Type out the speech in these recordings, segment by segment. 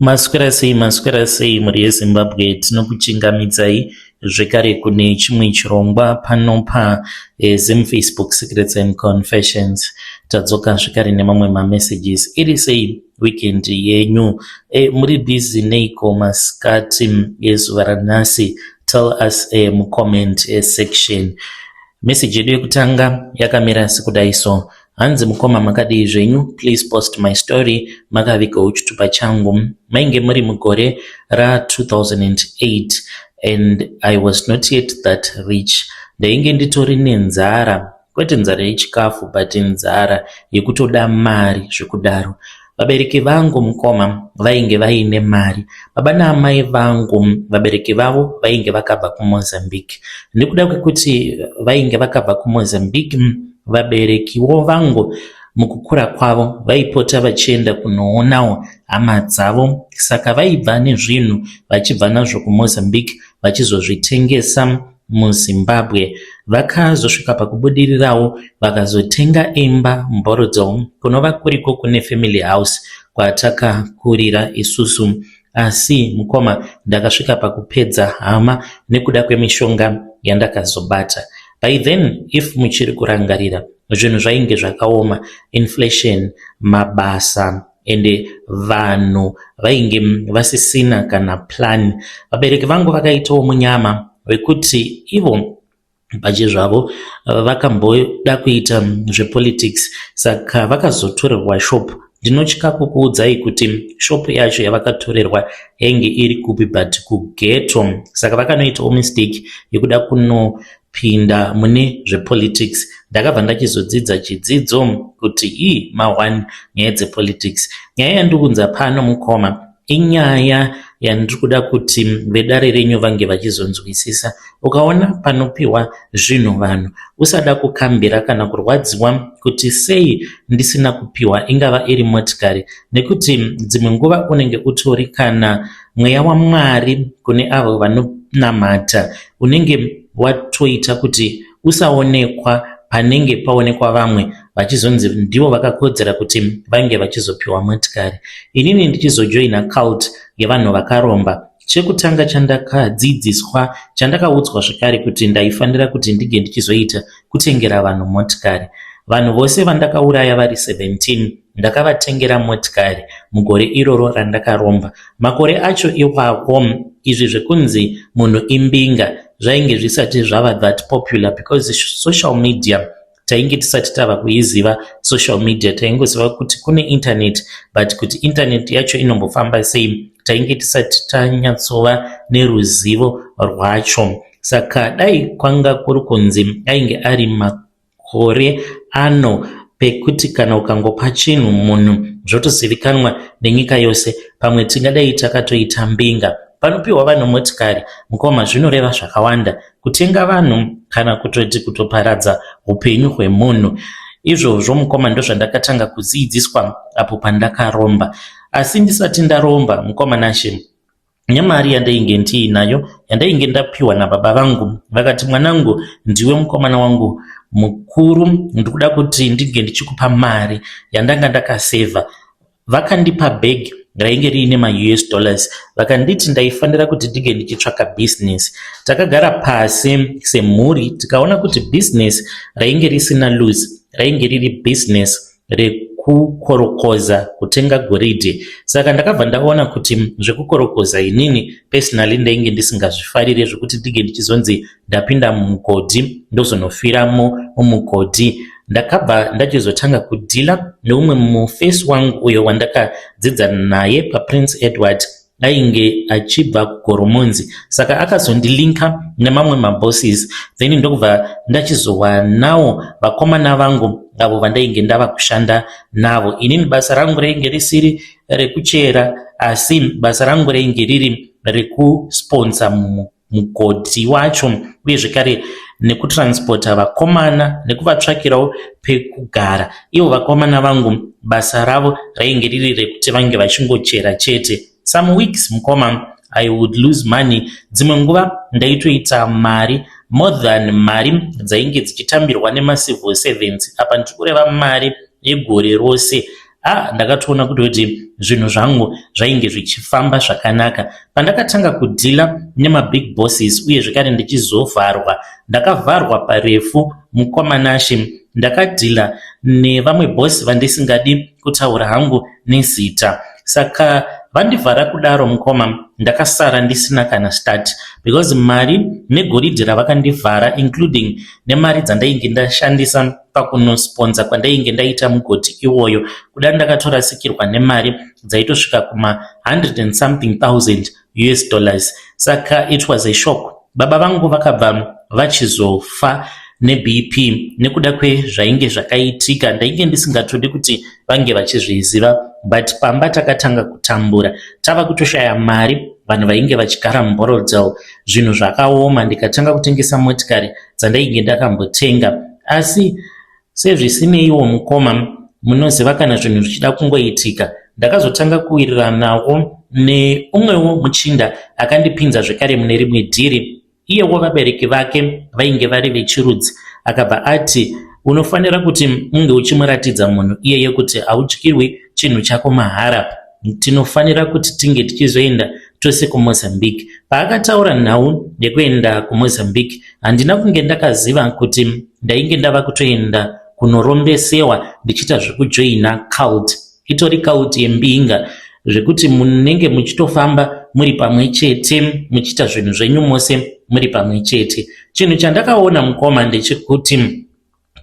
Maswera sei, maswera sei mhuri yeZimbabwe, tinokuchingamidzai zvekare kune chimwe chirongwa pano paZim Facebook Secrets and Confessions. Tadzoka zvekare nemamwe mamessages. Iri sei weekend yenyu? Muri busy neiko masikati ezuva ranhasi? Tell us mucomment section. Message yedu yekutanga yakamira sekudai so. Hanzi, "Mukoma, makadii zvenyu? Please post my story makavigawo chitupa changu. Mainge muri mugore ra2008 and I was not yet that rich. Ndainge nditori nenzara, kwete nzara yechikafu, but nzara yekutoda mari zvekudaro. Vabereki vangu, mukoma, vainge vaine mari. Baba naamai vangu, vabereki vavo vainge vakabva kuMozambique. Nekuda kwekuti vainge vakabva kuMozambique, vaberekiwo vangu mukukura kwavo vaipota vachienda kunoonawo hama dzavo. Saka vaibva nezvinhu, vachibva nazvo kuMozambique vachizozvitengesa muZimbabwe. Vakazosvika pakubudirirawo, vakazotenga imba muBorrowdale, kunova kuriko kune family house kwatakakurira isusu. Asi mukoma, ndakasvika pakupedza hama nekuda kwemishonga yandakazobata. By then, if muchiri kurangarira, zvinhu zvainge zvakaoma, inflation, mabasa, ende vanhu vainge vasisina kana plan. Vabereki vangu vakaitawo munyama wekuti ivo pachezvavo vakamboda kuita zvepolitics, saka vakazotorerwa shop. Ndinotya kukuudzai kuti shop yacho yavakatorerwa yainge iri kupi, but kughetto. Saka vakanoitawo mistake yekuda kunopinda mune zvepolitics. Ndakabva ndachizodzidza chidzidzo kuti ii ma1 nyaya dzepolitics. Nyaya yandikuunza pano, mukoma, inyaya yandiri kuda kuti vedare renyu vange vachizonzwisisa. Ukaona panopiwa zvinhu vanhu, usada kukambira kana kurwadziwa kuti sei ndisina kupiwa, ingava iri motikari, nekuti dzimwe nguva unenge utori kana mweya waMwari kune avo vanonamata unenge watoita kuti usaonekwa panenge paonekwa vamwe vachizonzi ndivo vakakodzera kuti vange vachizopiwa motikari. Inini ndichizojoina cult yevanhu vakaromba, chekutanga chandakadzidziswa, chandakaudzwa zvekare kuti ndaifanira kuti ndinge ndichizoita, kutengera vanhu motikari. Vanhu vose vandakauraya vari 17 ndakavatengera motikari mugore iroro randakaromba. Makore acho iwawo, izvi zvekunzi munhu imbinga zvainge zvisati zvava that popular, because social media tainge tisati tava kuiziva. Social media taingoziva kuti kune internet, but kuti internet yacho inombofamba sei, tainge tisati tanyatsova neruzivo rwacho. Saka dai kwanga kuri kunzi ainge ari makore ano pekuti kana ukangopa chinhu munhu zvotozivikanwa nenyika yose, pamwe tingadai takatoita mbinga. Panopiwa vanhu motikari, mukoma, zvinoreva zvakawanda: kutenga vanhu kana kutoti kutoparadza upenyu hwemunhu. Izvozvo, mukoma, ndozvandakatanga kudzidziswa apo pandakaromba. Asi ndisati ndaromba, mukoma Nashe, nemari yandainge ndiinayo, yandainge ndapiwa nababa vangu, vakati, 'Mwanangu, ndiwe mukomana wangu mukuru, ndikuda kuti ndinge ndichikupa mari yandanga ndakasevha.' Vakandipa bhegi rainge riine maUS dollars, vakanditi ndaifanira kuti ndinge ndichitsvaka bhizinesi. Takagara pasi semhuri, tikaona kuti bhizinesi rainge risina loss rainge riri bhizinesi rekukorokoza, kutenga goridhe. Saka ndakabva ndaona kuti zvekukorokoza, inini personally ndainge ndisingazvifarire, zvekuti ndinge ndichizonzi ndapinda mumugodhi, ndozonofiramo mumugodhi. Ndakabva ndachizotanga kudhila neumwe mufesi wangu uyo wandakadzidza naye paPrince Edward, ainge achibva kuGoromonzi. Saka akazondilinka nemamwe mabosses, then ndokubva ndachizowanawo vakomana vangu avo vandainge ndava kushanda navo. Inini basa rangu rainge risiri rekuchera, asi basa rangu rainge riri rekusponsor mugodhi wacho, uye zvekare nekutranspota vakomana nekuvatsvakirawo pekugara. Ivo vakomana vangu basa ravo rainge riri rekuti vange vachingochera chete. Some weeks, mukoma, I would lose money. Dzimwe nguva ndaitoita mari more than mari dzainge dzichitambirwa nemacivil servants. Apa ndiri kureva mari yegore rose. Ah, ndakatoona kutoti zvinhu zvangu zvainge zvichifamba zvakanaka. Pandakatanga kudhila nemabig bosses uye zvekare ndichizovharwa, ndakavharwa parefu mukoma Nashe. Ndakadhila nevamwe boss vandisingadi kutaura hangu nezita. Saka vandivhara kudaro mukoma, ndakasara ndisina kana start because mari negoridhe ravakandivhara including nemari dzandainge ndashandisa pakunosponsa kwandainge ndaita mugoti iwoyo kuda ndakatorasikirwa nemari dzaitosvika kuma 100 and something thousand US dollars. Saka it was a shock. Baba vangu vakabva vachizofa neBP nekuda kwezvainge zvakaitika. Ndainge ndisingatodi kuti vange vachizviziva but pamba takatanga kutambura tava kutoshaya mari vanhu vainge vachigara muBorrowdale. Zvinhu zvakaoma ndikatanga kutengesa motikari dzandainge ndakambotenga asi sezvisineiwo mukoma munoziva kana zvinhu zvichida kungoitika ndakazotanga kuwiriranawo neumwewo muchinda akandipinza zvekare mune rimwe dhiri iyewo vabereki vake vainge vari vechirudzi akabva ati unofanira kuti unge uchimuratidza munhu iyeye kuti haudyirwi chinhu chako mahara tinofanira kuti tinge tichizoenda tose kuMozambique. Paakataura nhau yekuenda kuMozambique, handina kunge ndakaziva kuti ndainge ndava kutoenda kunorombesewa ndichiita zvekujoina cult. Itori cult yembinga zvekuti munenge muchitofamba muri pamwe chete muchiita zvinhu zvenyu mose muri pamwe chete. Chinhu chandakaona mukoma ndechekuti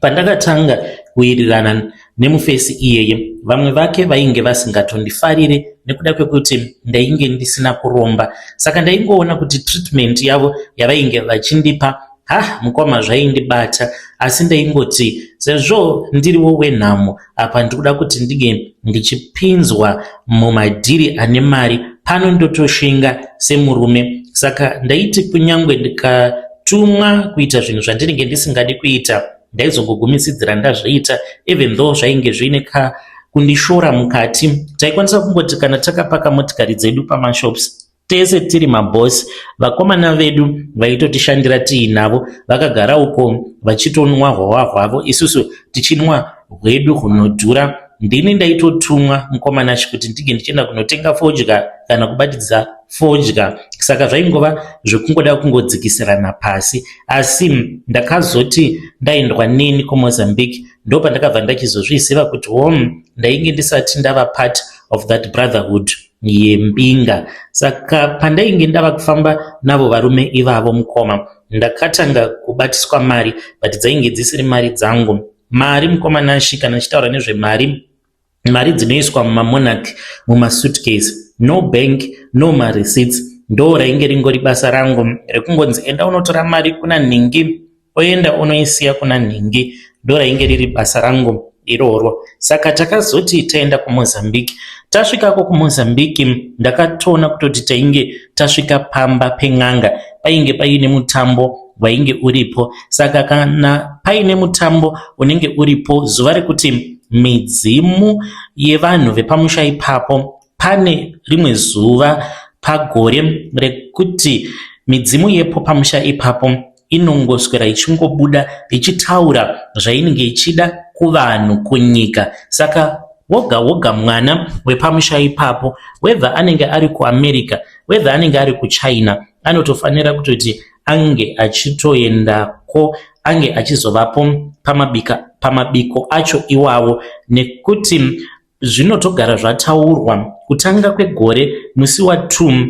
Pandakatanga kuwirirana nemufesi iyeye, vamwe vake vainge vasingatondifarire nekuda kwekuti ndainge ndisina kuromba. Saka ndaingoona kuti treatment yavo yavainge vachindipa ha mukoma zvaindibata asi ndaingoti sezvo ndiriwo wenhamo apa ndikuda kuti ndinge ndichipinzwa mumadhiri ane mari pano ndotoshinga semurume saka ndaiti kunyangwe ndikatumwa kuita zvinhu zvandinenge ndisingadi kuita ndaizongogumisidzira ndazviita even though zvainge zviine ka kundishora mukati taikwanisa kungoti kana takapaka motikari dzedu pamashops Tese tiri maboss vakomana vedu vaitotishandira tiinavo vakagara uko vachitonwa hwawa hwavo isusu tichinwa hwedu hunodhura. Ndini ndaitotumwa mukoma Nashy kuti ndinge ndichienda kunotenga fodya kana kubatidza fodya saka zvaingova zvekungoda kungodzikisirana pasi asi ndakazoti ndaendwa neni kuMozambique ndopandakabva ndachizozviziva kuti hom ndainge ndisati ndava part of that brotherhood yembinga. Saka pandainge ndava kufamba navo varume ivavo mukoma, ndakatanga kubatiswa mari but dzainge dzisiri mari dzangu. Mari mukoma Nashy, kana ndichitaura nezvemari, mari dzinoiswa mumamonarch mumasuitcase, no bank, no mareceipts. Ndo rainge ringori basa rangu rekungonzi enda unotora mari kuna nhingi oenda onoisiya kuna nhingi ndorainge riri basa rangu iroro saka takazoti taenda kumozambique tasvikako kumozambique ndakatoona kutoti tainge tasvika pamba pen'anga painge paine mutambo wainge uripo saka kana paine mutambo unenge uripo zuva rekuti midzimu yevanhu vepamusha ipapo Pane rimwe zuva pagore rekuti midzimu yepo pamusha ipapo inongoswera ichingobuda ichitaura zvainenge ichida kuvanhu kunyika. Saka woga woga mwana wepamusha ipapo whether anenge ari kuAmerica whether anenge ari kuChina anotofanira kutoti ange achitoendako ange achizovapo pamabika pamabiko acho iwawo nekuti Zvinotogara zvataurwa kutanga kwegore musi wa 2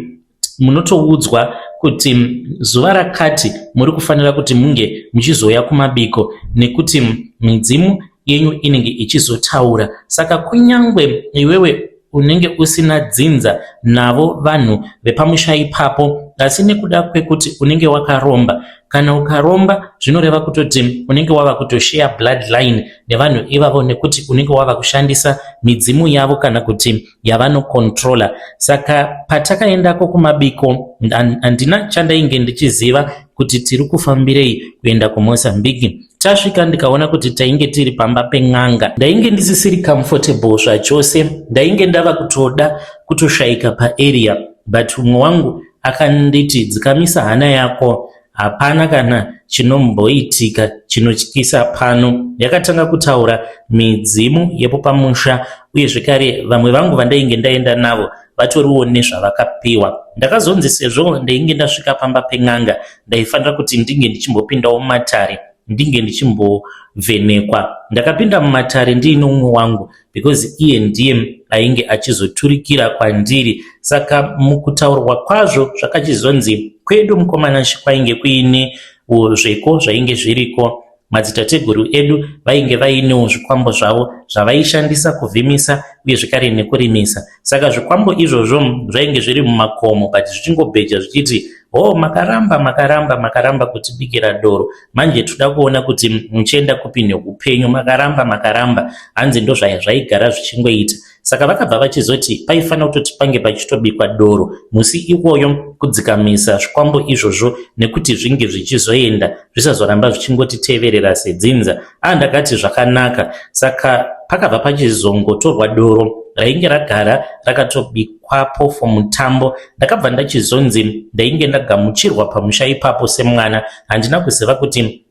munotoudzwa kuti zuva rakati muri kufanira kuti munge muchizouya kumabiko nekuti midzimu yenyu inenge ichizotaura. Saka kunyangwe iwewe unenge usina dzinza navo vanhu vepamusha ipapo asi nekuda kwekuti unenge wakaromba Kana ukaromba zvinoreva kutoti unenge wava kutosheya bloodline nevanhu ivavo nekuti unenge wava kushandisa midzimu yavo kana kuti yavanocontroller. Saka patakaendako kumabiko handina chandainge ndichiziva kuti tiri kufambirei kuenda kuMozambique. Tasvika ndikaona kuti tainge tiri pamba pen'anga. Ndainge ndisisiri comfortable zvachose, ndainge ndava kutoda kutoshaika paarea but umwe wangu akanditi dzikamisa hana yako. Hapana kana chinomboitika chinotyisa pano. Yakatanga kutaura midzimu yepo pamusha uye zvekare vamwe vangu vandainge ndaenda navo vatoriwo nezvavakapiwa. Ndakazonzi sezvo ndainge ndasvika pamba pen'anga ndaifanira kuti ndinge ndichimbopindawo mumatare ndinge ndichimbovhenekwa. Ndakapinda mumatare ndiine umwe wangu because iye ndiye ainge achizoturikira kwandiri saka mukutaurwa kwazvo zvakachizonzi kwedu mukomana kwainge kuine zveko zvainge zviriko madzitateguru edu vainge vainewo zvikwambo zvavo zvavaishandisa kuvhimisa uye zvekare nekurimisa saka zvikwambo izvozvo zvainge zviri mumakomo but zvichingobheja zvichiti ho makaramba makaramba makaramba kutibikira doro manje toda kuona kuti muchienda kupi neupenyu makaramba makaramba hanzi ndozvaya zvaigara zvichingoita saka vakabva vachizoti paifanira kutoti pange pachitobikwa doro musi iwoyo kudzikamisa zvikwambo izvozvo nekuti zvinge zvichizoenda zvisazoramba zvichingotiteverera sedzinza a ndakati zvakanaka saka pakabva pachizongotorwa doro rainge ragara rakatobikwapo for mutambo ndakabva ndachizonzi ndainge ndagamuchirwa pamusha ipapo semwana handina kuziva kuti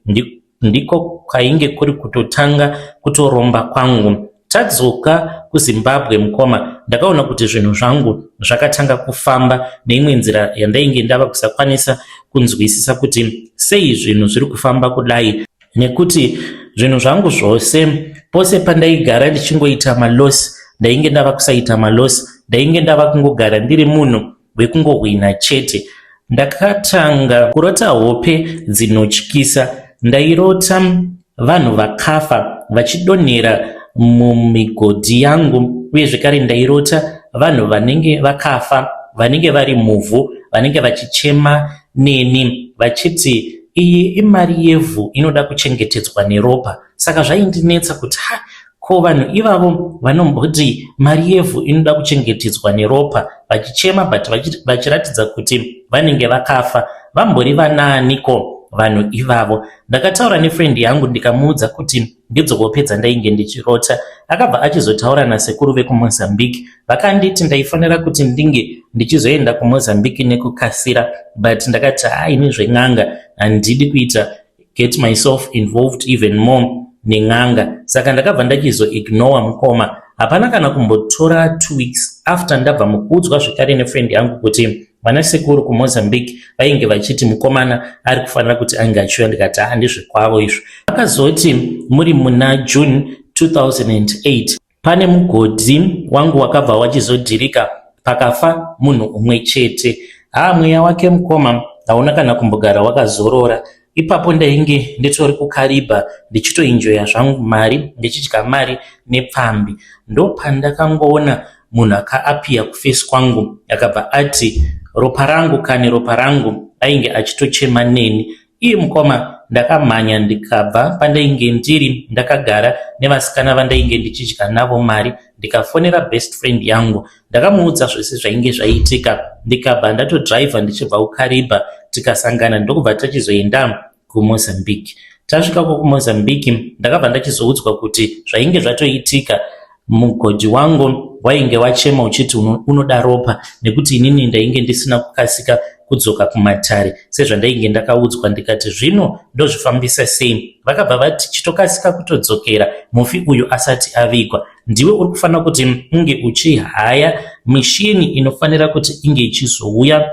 ndiko kwainge kuri kutotanga kutoromba kwangu tadzoka kuzimbabwe mukoma ndakaona kuti zvinhu zvangu zvakatanga kufamba neimwe nzira yandainge ndava kusakwanisa kunzwisisa kuti sei zvinhu zviri kufamba kudai nekuti zvinhu zvangu zvose pose pandaigara ndichingoita maloss ndainge ndava kusaita maloss ndainge ndava kungogara ndiri munhu wekungohwina chete ndakatanga kurota hope dzinotyisa ndairota vanhu vakafa vachidonhera mumigodhi yangu uye zvekare ndairota vanhu vanenge vakafa vanenge vari muvhu vanenge vachichema neni vachiti iyi imari yevhu inoda kuchengetedzwa neropa saka zvaindinetsa kuti ha ko vanhu ivavo vanomboti mari yevhu inoda kuchengetedzwa neropa vachichema but vachiratidza kuti vanenge vakafa vambori vanaaniko vanhu ivavo ndakataura nefriend yangu ndikamuudza kuti ndidzo hope dzandainge ndichirota akabva achizotaura nasekuru vekumozambique vakanditi ndaifanira kuti ndinge ndichizoenda kumozambique nekukasira but ndakati haini zven'anga handidi kuita get myself involved even more nen'anga saka ndakabva ndachizoignore mukoma hapana kana kumbotora 2 weeks after ndabva mukuudzwa zvekare nefriend yangu kuti vana sekuru kumozambique vainge vachiti mukomana ari kufanira kuti ange achiuya ndikati handizvekwavo izvo vakazoti muri muna june 2008 pane mugodhi wangu wakabva wachizodhirika pakafa munhu umwe chete haa mweya wake mukoma hauna kana kumbogara wakazorora ipapo ndainge nditori kukaribha ndichitoenjoya zvangu mari ndichidya mari nepfambi ndopandakangoona munhu akaappear kuface kwangu akabva ati ropa rangu kani ropa rangu ainge achitochema neni iye mukoma ndakamhanya ndikabva pandainge ndiri ndakagara nevasikana vandainge ndichidya navo mari ndikafonera best friend yangu ndakamuudza zvese zvainge zvaitika ndikabva ndatodhiraivha ndichibva kukaribha tikasangana ndokubva tachizoenda kumozambique tasvikako kumozambique ndakabva ndachizoudzwa kuti zvainge zvatoitika mugodhi wangu wainge wachema uchiti unoda ropa nekuti inini ndainge ndisina kukasika kudzoka kumatare sezvandainge ndakaudzwa ndikati zvino ndozvifambisa sei vakabva vati chitokasika kutodzokera mufi uyu asati avigwa ndiwe uri kufanira kuti unge uchihaya mishini inofanira kuti inge ichizouya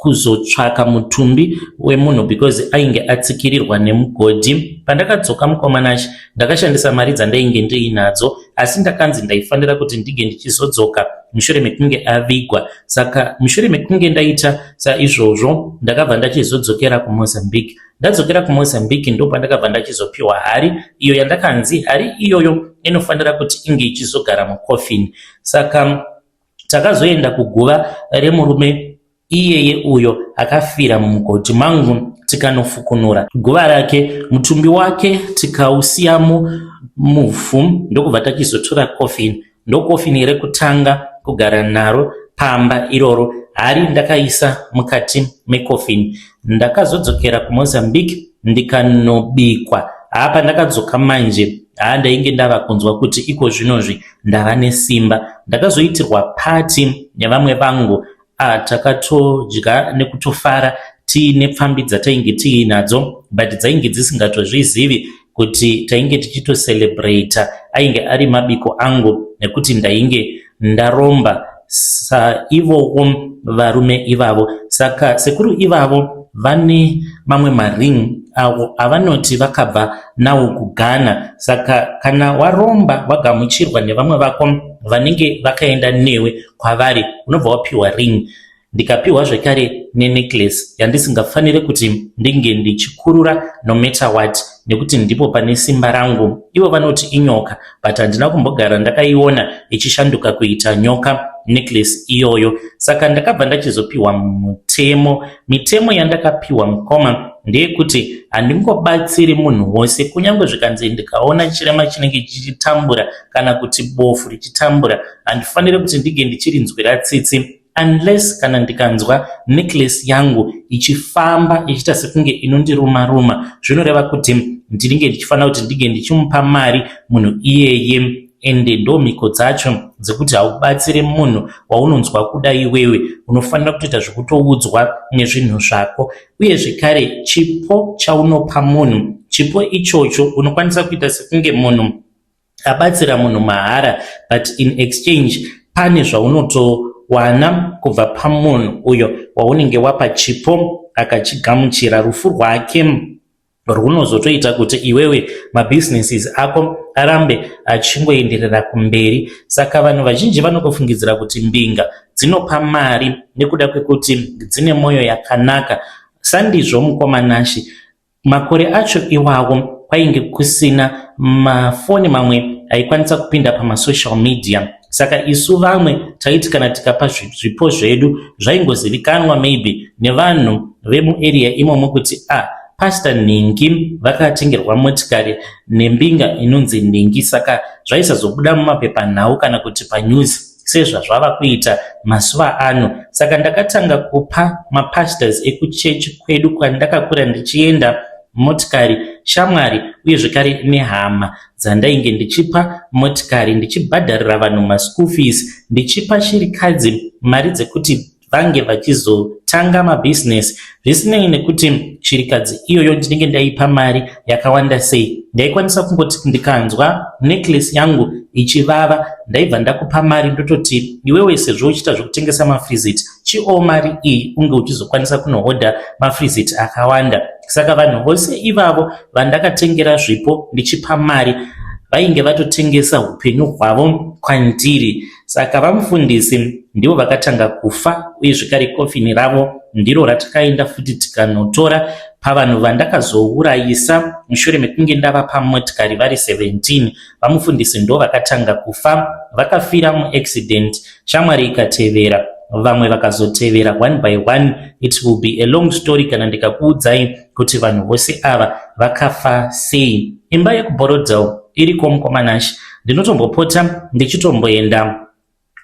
kuzotsvaka mutumbi wemunhu because ainge atsikirirwa nemugodhi pandakadzoka mukomanachi ndakashandisa mari dzandainge ndiinadzo asi ndakanzi ndaifanira kuti ndinge ndichizodzoka mushure mekunge avigwa saka mushure mekunge ndaita saizvozvo ndakabva ndachizodzokera kumozambique ndadzokera kumozambique ndopandakabva ndachizopiwa hari iyo yandakanzi hari iyoyo inofanira kuti inge ichizogara mucoffin saka takazoenda kuguva remurume iyeye uyo akafira mumugodhi mangu tikanofukunura guva rake mutumbi wake tikausiyamo muvhu ndokubva tachizotora coffin ndocoffin rekutanga kugara naro pamba iroro hari ndakaisa mukati mecoffin ndakazodzokera kumozambique ndikanobikwa haa ndakadzoka manje haa ndainge ndava kunzwa kuti iko zvinozvi ndava nesimba ndakazoitirwa party nevamwe vangu takatodya nekutofara. tiine pfambi dzatainge tiinadzo but dzainge dzisingatozvizivi kuti tainge tichitocelebrata ainge ari mabiko angu nekuti ndainge ndaromba saivowo varume ivavo. Saka sekuru ivavo vane mamwe maring awo avanoti vakabva nawo kuGhana. Saka kana waromba wagamuchirwa nevamwe vako vanenge vakaenda newe kwavari unobva wapiwa ring. Ndikapiwa zvekare nenecklace yandisingafanire kuti ndinge ndichikurura no matter what nekuti ndipo pane simba rangu. Ivo vanoti inyoka but handina kumbogara ndakaiona ichishanduka kuita nyoka necklace iyoyo. Saka ndakabva ndachizopiwa mutemo. Mitemo yandakapiwa mukoma ndeyekuti handingobatsiri munhu wose kunyange zvikanzi ndikaona chirema chinenge chichitambura kana kuti bofu richitambura handifanire kuti ndinge ndichirinzwira tsitsi unless kana ndikanzwa necklace yangu ichifamba ichiita sekunge inondiruma ruma zvinoreva kuti ndinenge ndichifanira kuti ndinge ndichimupa mari munhu iyeye ende ndo mhiko dzacho dzekuti haubatsire munhu waunonzwa kuda iwewe unofanira kutoita zvekutoudzwa nezvinhu zvako uye zvekare chipo chaunopa munhu chipo ichocho unokwanisa kuita sekunge munhu abatsira munhu mahara but in exchange pane zvaunotowana kubva pamunhu uyo waunenge wapa chipo akachigamuchira. Rufu rwake rwunozotoita kuti iwewe mabusinesses ako arambe achingoenderera kumberi. Saka vanhu vazhinji vanokufungidzira kuti mbinga dzinopa mari nekuda kwekuti dzine mwoyo yakanaka. Sandizvo mukoma Nashy. Makore acho iwawo kwainge kusina mafoni mamwe aikwanisa kupinda pamasocial media saka isu vamwe taiti kana tikapa zvipo zvedu zvaingozivikanwa maybe nevanhu vemuarea imomo kuti ah pastor nhingi vakatengerwa motikari nembinga inonzi nhingi saka zvaisazobuda mumapepanhau kana kuti panews sezvazvava kuita mazuva ano. Saka ndakatanga kupa mapastors ekuchechi kwedu kwandakakura ndichienda motikari, shamwari uye zvekare nehama dzandainge ndichipa motikari, ndichibhadharira vanhu maschool fees, ndichipa shirikadzi mari dzekuti vange vachizotanga mabhizinesi zvisinei nekuti shirikadzi iyoyo ndinenge ndaipa mari yakawanda sei. Ndaikwanisa kungoti ndikanzwa necklace yangu ichivava ndaibva ndakupa mari ndototi iwewe sezvo uchiita zvekutengesa mafrizit chioo mari iyi unge uchizokwanisa kunohodha mafrizit akawanda. Saka vanhu vose ivavo vandakatengera zvipo ndichipa mari vainge vatotengesa upenyu hwavo kwandiri. Saka vamufundisi ndivo vakatanga kufa uye zvekare kofini ravo ndiro ratakaenda futi tikanotora pavanhu vandakazourayisa mushure mekunge ndavapa motikari vari 17. Vamufundisi ndo vakatanga kufa vakafira muaccident, shamwari ikatevera, vamwe vakazotevera one by one. It will be a long story kana ndikakuudzai kuti vanhu vose ava vakafa sei. Imba yekuBorrowdale iriko mukoma Nash, ndinotombopota ndichitomboenda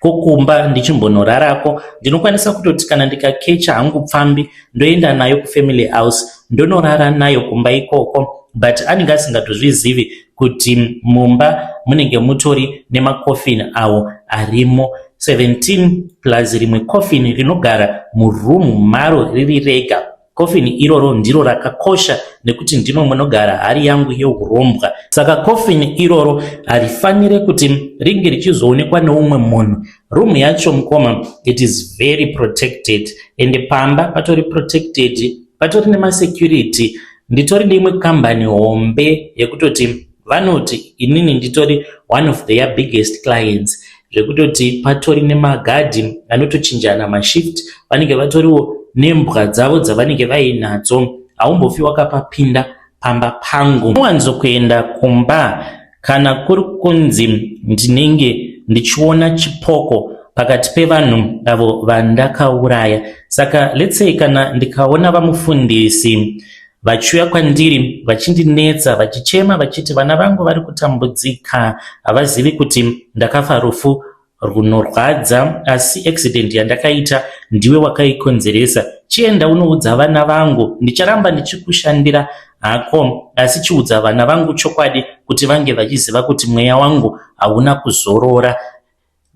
kokumba ndichimbonorarako. Ndinokwanisa kutoti kana ndikakecha hangu pfambi ndoenda nayo kufamily house ndonorara nayo kumba ikoko, but anenge asingatozvizivi kuti mumba munenge mutori nemakofini awo arimo 17 plus rimwe kofini rinogara murumu maro riri rega. Kofini iroro ndiro rakakosha nekuti ndimo munogara hari yangu yehurombwa. Saka kofini iroro harifanire kuti ringe richizoonekwa neumwe munhu. Room yacho mukoma, it is very protected and pamba patori protected, patori nemasecurity. Nditori neimwe kambani hombe yekutoti vanoti inini nditori one of their biggest clients zvekutoti patori nemagadhi anotochinjana mashift, vanenge vatoriwo nembwa dzavo dzavanenge vainadzo. Haumbofi wakapapinda pamba pangu. Unowanzokuenda kumba kana kuri kunzi ndinenge ndichiona chipoko pakati pevanhu avo vandakauraya. Saka let's say kana ndikaona vamufundisi vachiuya kwandiri vachindinetsa vachichema vachiti vana vangu vari kutambudzika havazivi kuti ndakafa rufu rwunorwadza asi accident yandakaita ndiwe wakaikonzeresa chienda unoudza vana vangu ndicharamba ndichikushandira hako asi chiudza vana vangu chokwadi kuti vange vachiziva kuti mweya wangu hauna kuzorora.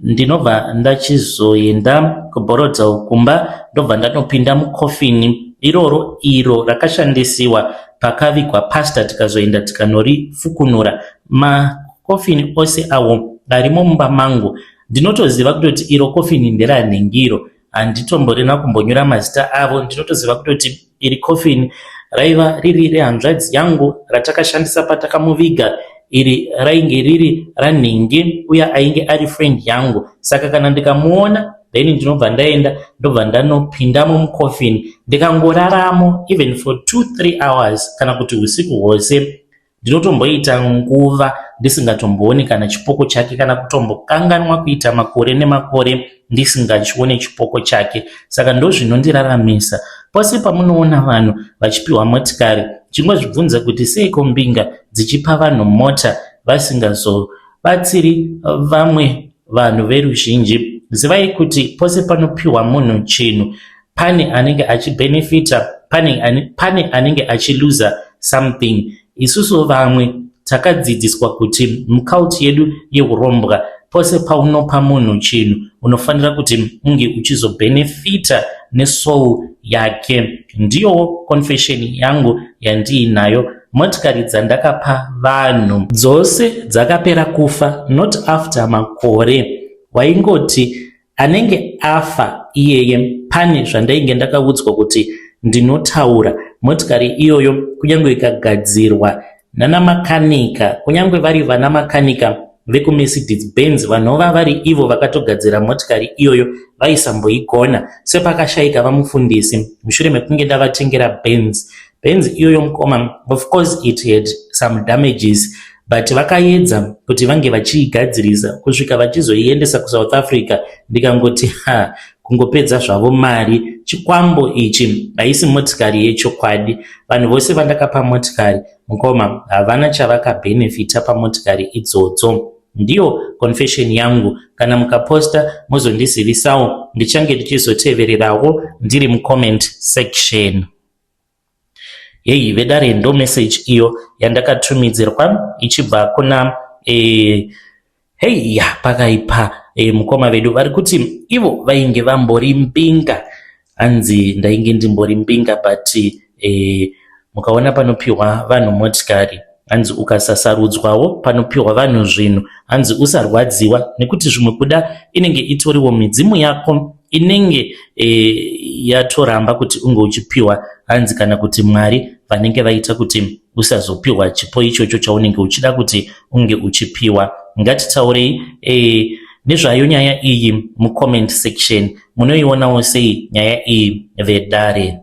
Ndinobva ndachizoenda kuBorrowdale kumba ndobva ndanopinda mukofini. iroro iro rakashandisiwa pakavigwa pastor tikazoenda tikanorifukunura. Makofini ose awo arimo mumba mangu ndinotoziva kutoti iro kofini nderanhingi iro handitomborina kumbonyora mazita avo ndinotoziva kutoti iri coffin raiva riri rehanzvadzi yangu ratakashandisa patakamuviga iri rainge riri ranhingi uya ainge ari friend yangu saka kana ndikamuona then ndinobva ndaenda ndobva ndanopindamo mucoffin ndikangoraramo even for 2-3 hours kana kuti usiku hwose Ndinotomboita nguva ndisingatombooni kana chipoko chake kana kutombokanganwa kuita makore nemakore ndisingachione chipoko chake. Saka ndozvinondiraramisa. Pose pamunoona vanhu vachipiwa motikari, chingozvibvunza kuti seiko mbinga dzichipa vanhu mota vasingazobatsiri vamwe vanhu veruzhinji. Zivai kuti pose panopiwa munhu chinhu pane anenge achibhenefita pane, pane anenge achiluza something. Isusu vamwe takadzidziswa kuti mucult yedu yeurombwa pose paunopa munhu chinhu unofanira kuti unge uchizobhenefita nesoul yake. Ndiyowo confession yangu yandiinayo. Motikari dzandakapa vanhu dzose dzakapera kufa not after makore waingoti Anenge afa iyeye pane zvandainge ndakaudzwa kuti ndinotaura motikari iyoyo kunyange ikagadzirwa nanamakanika kunyange vari vana makanika vekuMercedes Benz vanova vari ivo vakatogadzira motikari iyoyo vaisamboigona sepakashaika vamufundisi mushure mekunge ndavatengera Benz. Benz iyoyo mukoma of course it had some damages but vakayedza kuti vange vachiigadzirisa kusvika vachizoiendesa kuSouth Africa ndikangoti ha kungopedza zvavo mari chikwambo ichi haisi motikari yechokwadi vanhu vose vandakapa motikari mukoma havana chavakabhenefita pamotikari idzodzo ndiyo confession yangu kana mukaposta mozondizivisawo ndichange ndichizotevererawo ndiri mucomment section Heyi vedare ndo message iyo yandakatumidzirwa ichibva kuna eh, heyi ya pakaipa eh, mukoma vedu vari kuti ivo vainge vambori mbinga hanzi ndainge ndimbori mbinga but eh, mukaona panopiwa vanhu motikari hanzi ukasasarudzwawo panopiwa vanhu zvinhu hanzi usarwadziwa nekuti zvimwe kuda inenge itoriwo midzimu yako inenge e, yatoramba kuti unge uchipiwa hanzi kana kuti mwari vanenge vaita kuti usazopiwa chipo ichocho chaunenge uchida kuti unge uchipiwa ngatitaurei e, nezvayo nyaya iyi mucomment section munoionawo sei nyaya iyi vedare.